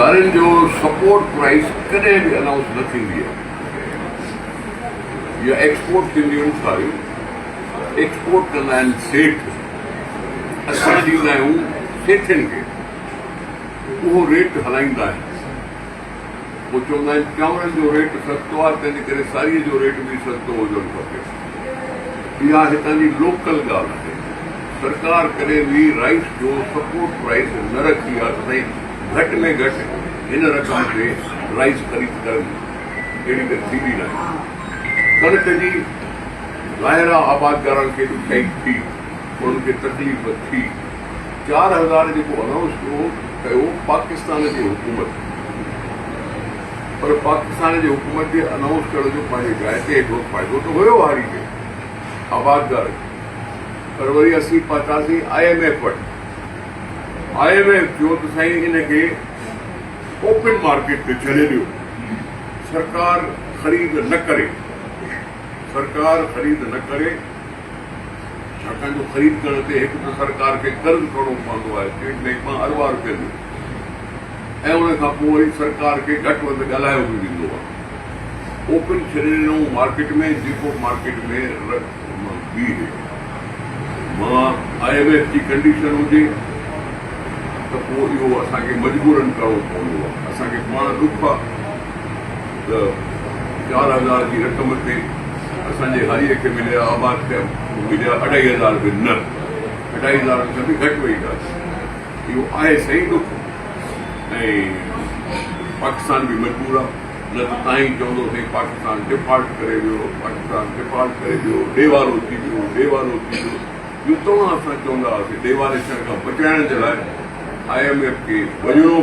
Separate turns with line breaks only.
سارين جو support price ڪڏهن به انائونس نه ٿيندي آهي. اها ايڪسپورٽ ٿينديون آهن ساريون ايڪسپورٽ ڪندا آهن سيٺ، اسان ڏيندا آهيون سيٺين کي، اهو ريٽ هلائيندا آهن. پوء چوندا آهن چانورن جو ريٽ سستو آهي تنهنجي ڪري ساريء جو ريٽ به سستو هجڻ کپي. اها هتان جي لوڪل ڳالهه آهي. سرڪار ڪڏهن به رائيس جو سپورٽ پرائيس نه رکي آهي ته سائين گهٽ ۾ گهٽ هن رقم تي رائيس خريد ڪرن. اهڙي ته ٿيندي ناهي. ڪڻڪ جي ظاهر آهي آبادگارن کي ڏکيائي ٿي، انهن کي تڪليف ٿي. 4000 جيڪو انائونس ڪيو پاڪستان جي حڪومت پر پاڪستان جي حڪومت جي انائونس ڪرڻ جو پنهنجي جاء تي هڪڙو فائدو ته هيو هاري کي، آبادگار کي، پر وري اسين پهتاسين I M F وٽ. I M F چيو ته سائين ان کي اوپن مارڪيٽ تي ڇڏي ڏيو، سرڪار خريد نه ڪري، سرڪار خريد نه ڪري، ڇاڪاڻ جو خريد ڪرڻ تي هڪ ته سرڪار کي قرض کڻڻو پوندو آهي اسٽيٽ بئنڪ مان اربها روپين جو ۽ ان کان پوء وري سرڪار کي گهٽ وڌ ڳالهايو به ويندو آهي. اوپن ڇڏي ڏنائون مارڪيٽ ۾ جيڪو مارڪيٽ ۾ بيهي. مان I M F جي ڪنڊيشن هجي ته پوء اهو اسان کي مجبورن ڪرڻو پوندو آهي. اسان کي پاڻ ڏک آهي ته 4000 جي رقم تي اسان جي هاريء کي مليا، آباد کي مليا اڍائي هزار به نه، اڍائي هزارن کان به گهٽ وئي ڳالهه. اهو آهي صحيح ڏک ۽ پاڪستان به مجبور آهي، نه ته تان ئي چوندو سائين پاڪستان ڊفالٽ ڪري ويو، پاڪستان ڊفالٽ ڪري ويو، ڏيوالو ٿي ويو، ڏيوالو ٿي ويو. اهو توهان اسان چوندا هئاسين، ڏيوالي ٿيڻ کان بچائڻ جي لاء I M F کي وڃڻو پيو.